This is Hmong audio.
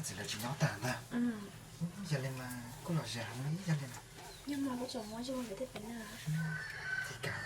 Txiv lawv tsis nyob tag ntag. Yog li mas kuj lom zem heev li, yog li mas. Nyob mas kuv tseem muab zoo lawv tej pem na. Tsis kam.